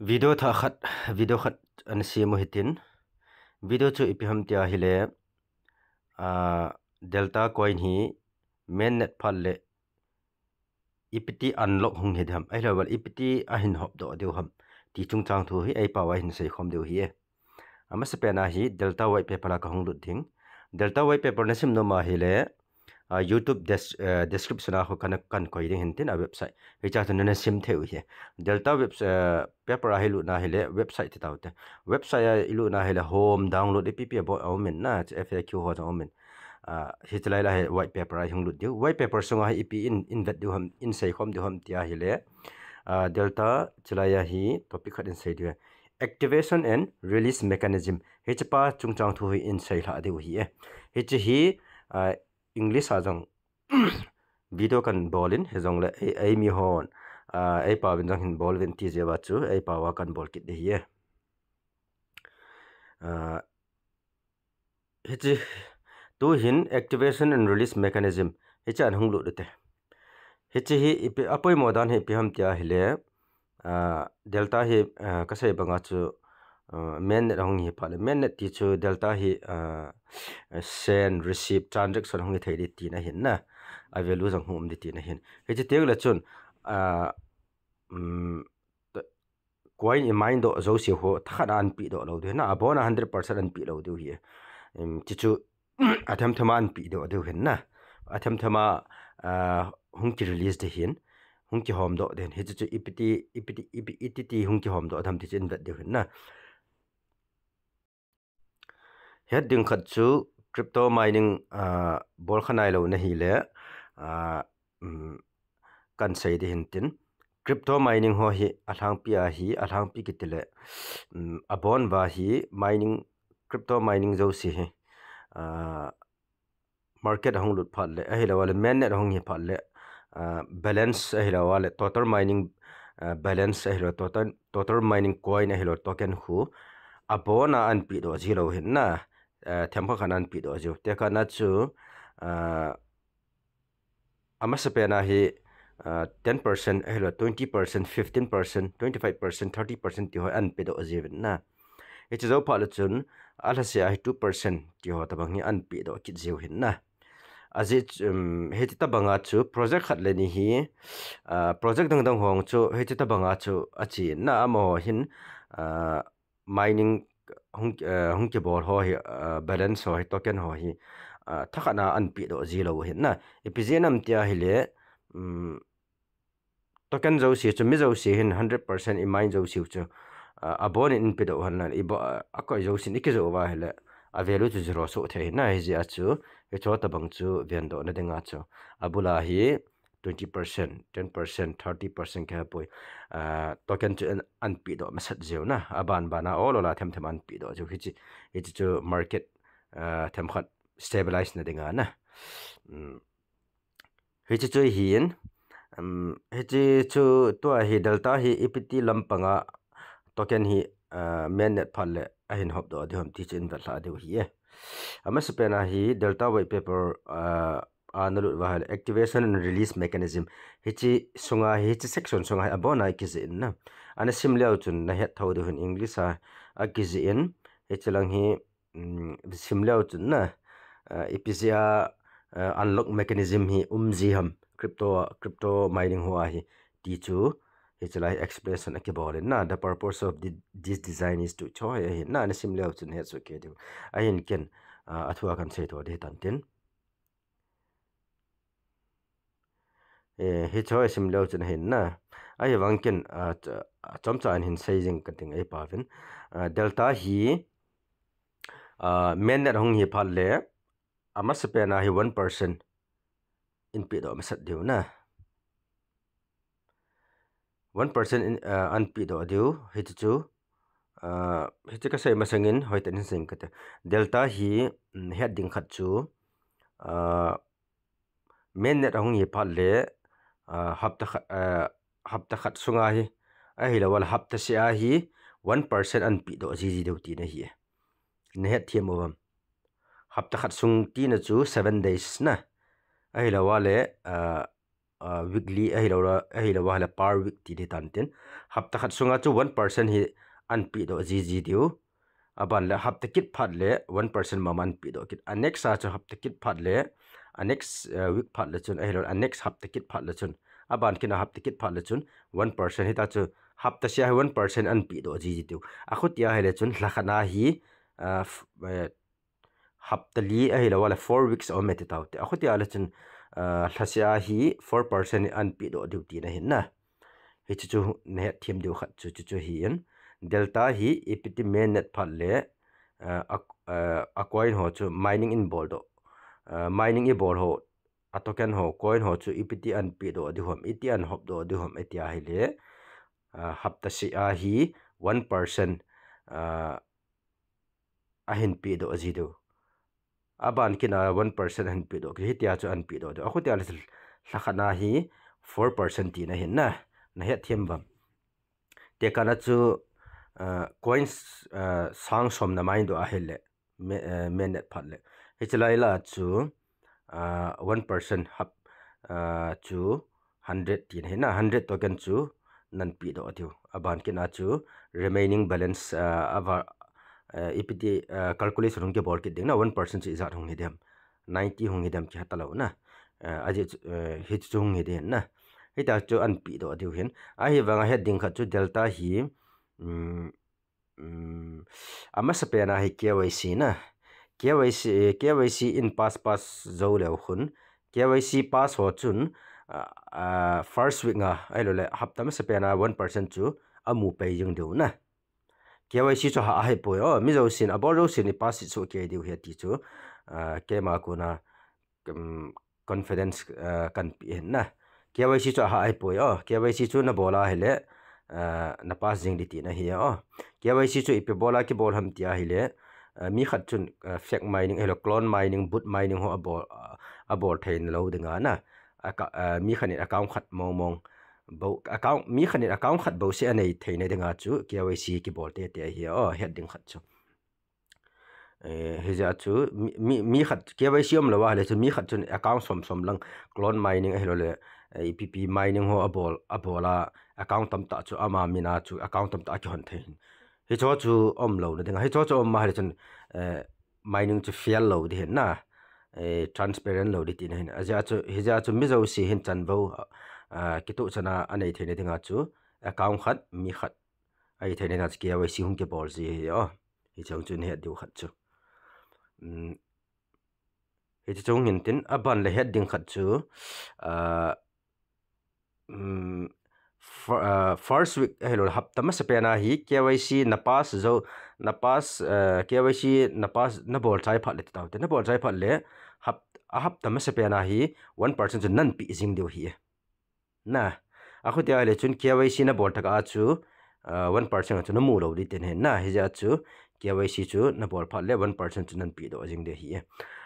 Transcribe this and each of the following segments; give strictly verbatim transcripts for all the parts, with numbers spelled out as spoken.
Video thah khat, video khat ana sem u hitin. Video chu ipi ham tia ahile, ah, Delta coin hi mainnet phat le ipiti unlock hung hi ding ham, ahilou le ipiti ahin hop doh diu ham, ti chungchang thu hi eipao a hin seikhom diu ahi e. Amasapen a hi Delta white paper a kahung lut ding. Delta white paper nasim nom ahile, ah, YouTube des-, eh, description a khu kana, kana koi ding hintin a website. Hichea chu nana sim thei u ahi. Delta webs-, eh, paper a hi lutna ahile website ti taute. Website a ilut na ahile home download ipi ipi abon aumin na, chu F A Q ho jong aumin. Ah, hiche lai a hi white paper a hung lut diu. White paper sunga hi ipi in, in vet diu ham, in seikhom diu ham tia ahile, ah, Delta chulai a hi topic khat in sei diu. Activation and release mechanism. Hichepa chungchang thu hi in seilhah diu ahi e. Hiche hi, ah, English a jong video kana bol in, hijongle ei, eimi hon, ah, eipao vin jong hin bol uvin ti jeh uva chu eipao a kana bol kit ding ahi e. Ah, hiche, tuhin activation and release mechanism, hiche a hung lut ute. Hiche hi ipi, apoimo dan hi ipi ham tia ahile, ah, Delta hi, ah, kasei banga chu, ah, mainnet ahung hi phat le, mainnet ti chu Delta hi, ah, send, receive, transaction hung hi thei ding tina ahin na, a value jong hung um ding tina ahin. Hiche teng le chun, ah, um, coin i mine doh jouse ho thakhat a anpe doh lou diu ahin na, abon a hundred percent anpe lou diu ahi. Em, chuchu, athemthem a anpe doh diu ahin na. Athemthem a, ah, hung ki release ding ahin, hung kihom doh ding ahin. Hichu chu ipiti, ipiti, ipi, ititi hung kihom doh ding ham ti chu in vet diu ahin na. Het ding khat chu crypto mining, ah, bol kha nailou na hile, ah, um, kana sei ding hintin. Crypto mining ho hi alhangpi a hi, alhangpi kiti le, um, abon uva hi mining, crypto mining jouse hi, ah, market ahung lut phat le, ahilou le mainnet ahung hi phat le, ah, balance ahilou le total mining, ah, balance ahilou total, total mining coin ahilou token khu abon a anpe doh ji lou ahin na, ah, themkhat khat anpe doh jiu. Tekah na chu, ah, amasapen a hi, ah, ten percent ahilou twenty percent, fifteen percent, twenty-five percent, thirty percent ti ho anpe doh jiuvin na. Hiche jou phat le chun, alhasea hi two percent ti ho tobang hi anpe doh kit jiu ahin na. Ajeh chu, um, hiche tobanga chu project khat le ni hi, ah, project dang dang ho chu hiche tobanga chu achen na, amaho hin, ah, mining hung, ah, hung kibol ho hi, ah, balance ho hi, token ho hi, ah, thakhat a anpe doh ji lou ahin na. Ipi jeh ham tia ahile, um, token jouse chu, mi jouse hin hundred percent i mine jouse chu, ah, abon in pe doh hen lang, i bo-, ah, akoi jouse in i kijoh uva ahile, a value chu zero soh thei ahin na, hijeh a chu, hiche tobang chu vendoh na dinga chu. Abul a hi twenty percent, ten percent, thirty percent kei poi, ah, token chu an, anpe doh masat jiu na, aban ban a ol ol a themthem anpe doh jiu. Hiche, hiche chu market, ah, themkhat stabilize na dinga na. Um, Hiche chu ahin, um, hiche chu tua hi Delta hi ipiti lampanga token hi, ah, mainnet phat le ahin hop doh diu ham ti chu in vet lha diu ahi e. Amasapen a hi Delta white paper, ah, a nalut uva ahile activation and release mechanism. Hiche sunga hi, hiche section sunga hi abon a kijih in na. Ana sim leu chun nahet thou diu ahin English a, akijih in, hiche lang hi, um, sim leu chun na, ah, ipi jeh a, ah, unlock mechanism hi um ji ham, crypto, crypto mining ho a hi, ti chu, hiche lai explanation akibol in na, the purpose of thi-, this design is to, chu hi ahin na, ana sim leu chun het soh kei diu. Ahin ken, ah, athu a kana sei to ding tan tin. Eh, hiche hi sim leu chun ahin na. Ahivang ken, ah, ch-, ah, chomcha in hin sei jing kating eipao vin. Ah, Delta hi, ah, mainnet ahung hi phat le, amasapen a hi one percent in pe doh masat diu na. One percent in, ah, anpe doh diu, hiche chu, ah, hiche kasei masang in, hoitah in sei inge kati. Delta hi, mm, het ding khat chu, ah, mainnet ahung hi phat le, ah, hapta khat, ah, hapta khat sunga hi, ahilou le hapta seh a hi, one percent anpe doh jiji diu tina ahi e. Nahet them uvem? Hapta khat sung tina chu seven days na. Ahilou le, ah, uh, weekly ahilou la, ahilou ahile per week ti ding tan tin. Hapta khat sunga chu one percent hi an pedoh jiji diu. Aban le hapta kit phat le one percent mama an pedoh kit. A next a chu hapta kit phat le, a next, uh, week phat le chun, ahilou, a next hapta kit phat le chun. Aban kit a hapta kit phat le chun one percent hita chu hapta sia hi one percent an pedoh jiji diu. Akhutia ahile chun lha khat a hi, uh, f-, uh, hapta li ahilou le four weeks a um e ti tau te. Akhutia le chun, uh, lha sia hi four percent an pedoh diu tina ahin na. Hichu chu nahet them diu khat chu, chu, chu hi in. Delta hi ipi ti mainnet phat le, uh, a, uh, a coin ho chu mining in bol doh. Uh, mining i bol ho, a token ho, coin ho chu ipi ti an pedoh diu ham, iti an hopdoh diu ham, iti ahile. Uh, hapta sia hi one percent, uh, ahin pedoh ji diu. Aban kit a one percent ahin pedoh kit, hitia chu an pedoh diu. Akhutia le lha khat a hi four percent tina ahin na, nahet them uvam. Tekah na chu, uh, coins, uh, sang som na mine doh ahile, me-, uh, mainnet phat le. Hichi lai la chu, uh, one percent hap, uh, chu hundred tina ahin na, hundred token chu nan pedoh diu. Aban kit a chu remaining balance, uh, ava, uh, ipi ti, uh, calculation hung kibol kit ding na, one percent chu ijat hung hi dem. Ninety hung hi dem kihe talou na. Uh, aji chu, uh, hichu hung hi ding na. Hita chu an pedoh diu ahin. Ahivang a het ding khat chu Delta hi, um, um, amasapen a hi K Y C na. K Y C, K Y C in pass, pass jou leu khun. K Y C pass ho chun, uh, uh, first week a, ahilou le, hapta masapen a one percent chu amu pai jing diu na. K Y C chu ahah ahi poi, oh, mi jousen, abol jousen i pass soh kei diu ahi ti chu, uh, keima kona, um, confidence, uh, kan pe ahin na. K Y C chu ahah ahi poi, oh, K Y C chu na bol ahile, uh, na pass jing ding tina ahi, oh. K Y C chu ipi bol a kibol ham ti ahile, uh, mi khat chun, uh, fake mining, ahilou clone mining, bot mining ho abol, uh, abol thei lou ding ahi na. Aka-, uh, mi khat in account khat mong mong bou, account, mi khat in account khat bou seh anei theina dinga chu K Y C kibol tei tei ahi, oh, het ding khat chu. Eh, hijeh a chu mi, mi, mi khat K Y C umlou ahile chu mi khat chun account som som lang clone mining ahilou le, eh, ipi pi mining ho abol, abol a account tamtah chu ama min a chu account tamtah akihon thei ahin. Hichu chu umlou na dinga, hichu chu um ahile chun, eh, mining chu fail lou ding ahin na, eh, transparent lou ding tina ahin. Ajeh chu, hijeh chu mi jouse hin chanvou, ah, kituh chan a anei theina dinga chu account khat, mi khat ahi theina dinga chu K Y C hung kibol ji ahi, oh. Hichu chu nahet diu khat chu. Um, hichu chu hung hin tin, aban le het ding khat chu, ah, um, fir-, uh, first week ahilou le hapta masapen a hi K Y C na pass jou, na pass, uh, K Y C na pass, na bol chai phat le ti tau te, na bol chai phat le hap-, a hapta masapen a hi one percent chu nan pe jing diu ahi. Na, akhutia le chun K Y C na bol tah a chu, uh, one percent a chu na mu lou ding tina ahin na, hijeh a chu K Y C chu na bol phat le one percent chu nan pedoh jing ding ahi.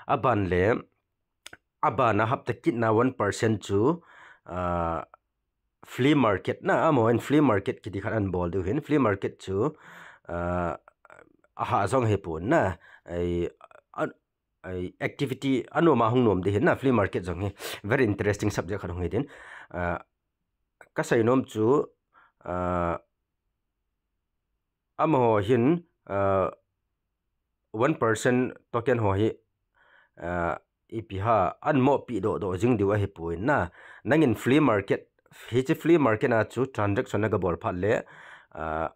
Aban le, aban a hapta kit na one percent chu, uh, flea market na, amahon flea market kiti khat ahin bol diu ahin, flea market chu, uh, ahah jong ahi pon na, ei, a, ei, activity anom a hung nom ding ahin na, flea market jong hi very interesting subject khat hung hi ding. Uh, ka seinom chu, uh, amaho hin, uh, one percent token ho hi, uh, ipi ham, an mo pedoh doh jing diu ahi poi na. Nangin flea market, hichi flea market a chu transaction na ga bol phat le, uh,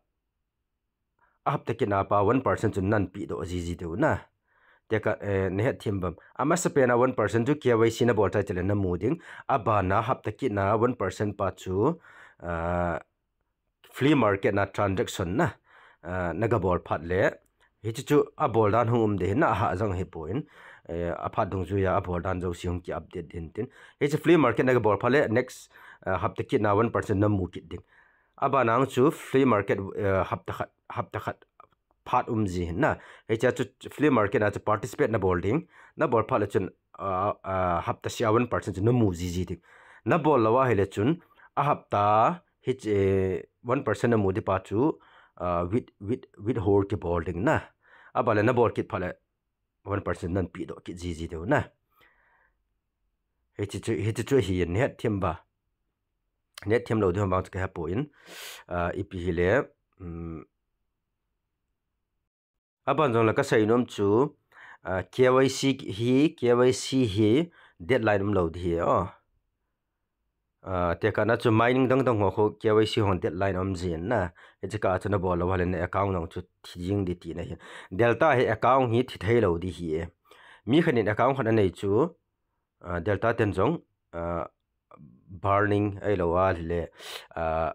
a hapta kit na pa one percent chu nan pedoh jiji diu na. Tekah, eh, nahet them uvam. Amasapen a one percent chu K Y C na bol chai chai le na mu ding. Aban a hapta kit na one percent pa chu, uh, flea market na transaction na, ah, na ga bol phat le, hichu chu abol dan hung um ding ahin na, ahah jong ahi pon, eh, aphat dungjuia abol dan jouse hung ki update ding ahin tin. Hichu flea market na ga bol phat le next, ah, hapta kit na one percent na mu kit ding. Aban a chu flea market, eh, hapta khat, hapta khat phat um ji ahin na. Hichea chu flea market a chu participate na bol ding. Na bol phat le chun, ah, ah, hapta sia one percent chu na mu jiji ding. Na bol lou ahile chun, a hapta hi, eh, one percent na mu ding pa chu, ah, with, with, withhold kibol ding na. Aban le na bol kit phat le one percent nan pedoh kit jiji diu na. Hichi chu, hichi chu ahin, het them uva. Net them lou ding ham vang chu kahepoi. Ah, ipi hile, um, aban jong le kasei nom chu, ah, K Y C hi, K Y C hi deadline um lou ding hi, oh. Ah, tekah na chu mining dang dang ho khu K Y C hon deadline um jin na. Hiche kah chu nabol lou ahile na account jong chu thi jing ding tina hi. Delta hi account hi thi thei lou ding hi e. Mi khat in account khat anei chu, ah, Delta ten jong, ah, burning ahilou ahile, ah,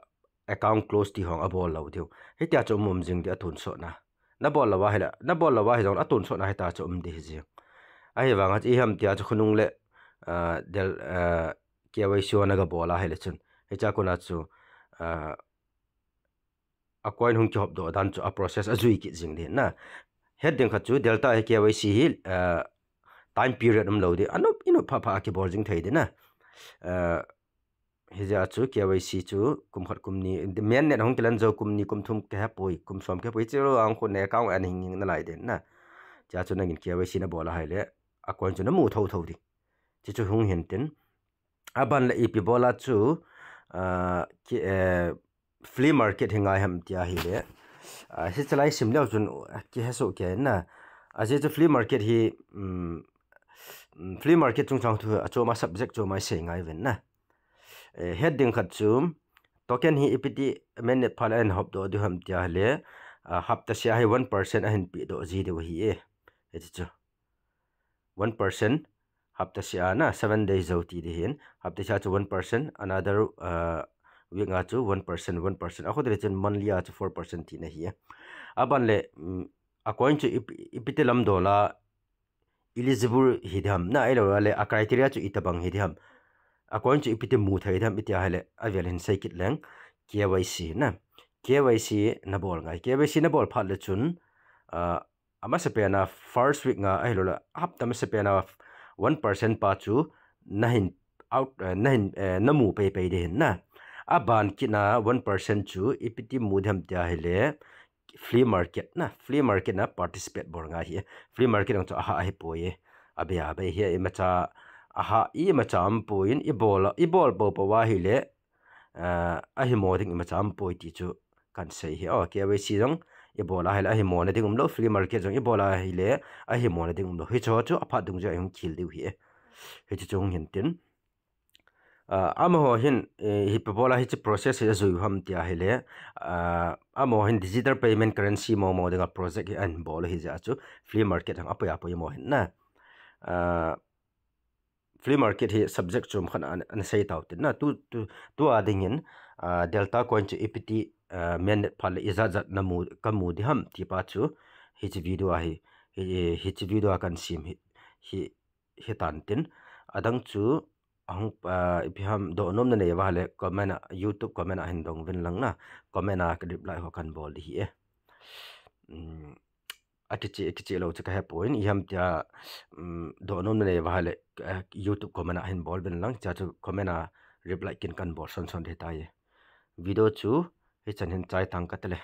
account close ti hong abol lou diu. Hitia chu um um jing ding atonsot na. Nabol lou ahile, nabol lou ahi jong atonsot na hitia chu um ding hi jing. Ahivang a chu iham tia chu khonung le, ah, Del-, ah, K Y C ho naga bol ahile chun. Hicha kona chu, ah, a coin hung kihop doh dan chu a process ajui kit jing ding na. Het ding khat chu Delta hi K Y C hi, ah, time period um lou ding. Anop, inop pha pha a kibol jing thei ding na. Ah, hijeh a chu K Y C chu kum khat kum ni, mainnet hung kilan jou kum ni, kum thum kahepoi, kum som kahepoi, hiche lou ang khu na account an hing hing nalai ding na. Hichea chu nangin K Y C nabol ahile, a coin chu namu thotho ding. Hiche chu hung hin tin. Aban le ipi bol a chu, ah, ki, eh, flea market hi ngai ham tia ahile. Ah, hiche lai sim leu chun, ah, kihe soh kei na. Ajeh chu flea market hi, um, um, flea market chungchang thu achom a subject chom a isei ngai uvin na. Eh, het ding khat chu, token hi ipi ti mainnet phat le ahin hop doh diu ham tia ahile, ah, hapta seh a hi one percent ahin pe doh ji diu ahi e. Hiche chu. One percent, hapta seh a na, seven days jou ti ding hin, hapta seh a chu one percent, another, uh, week a chu one percent, one percent. Akhu dele chun monthly a chu four percent tina hi. Aban le, um, a coin chu ip-, ipi ti lam dol a eligible hi ding ham, na ahilou le a criteria chu itobang hi ding ham. A coin chu ipi ti mu thei ding ham, itia ahile, avel hin sei kit leng, K Y C na. K Y C nabol ngai. K Y C nabol phat le chun, uh, amasapen a first week nga ahilou le, hapta masapen a one percent pa chu nahin out, eh, nahin, eh, namu pei pei ding hin na. Aban kit na one percent chu ipi ti mu ding ham tia ahile, flea market na, flea market na participate bol ngai hi. Flea market ang chu aha ahipoi. Abei abei hi imacha, aha imacha umpoi, ibol, ibol popo ahile, ah, ahimo ding imacha umpoi ti chu kan sei hi. Oh, K Y C jong ibol ahile ahimo na ding umlou, flea market jong ibol ahile ahimo na ding umlou. Hicheho chu aphat dungjui a hung khel diu hi. Hiche chu hung hin tin. Ah, amaho hin, eh, ipi bol a hiche process hi ajui u ham tia ahile, ah, amaho hin digital payment currency mo mo dinga project hi ahin bol u hijeh a chu flea market jong apoi apoi amaho hin na. Ah, flea market hi subject chom khat a ana, ana sei tau tin na. Tu, tu, tua dingin, ah, Delta coin chu ipi ti, ah, mainnet phat le ijat jat namu, kamu ding ham ti pa chu hiche video a hi, hi, hiche video a kan sim hi, hi, hitan tin. Adang chu ahung, ah, ipi ham dohnom nanei uva le comment a, YouTube comment a hin dong uvin lang na. Comment a ka reply ho kan bol ding hi e. Um, akicheh, kicheh lou chu kahepoi, iham tia, um, dohnom nanei uva le, eh, YouTube comment a hin bol uvin lang, hichea chu comment a reply kin kan bol son son ding tai. Video chu hichan hin chai tang kate le.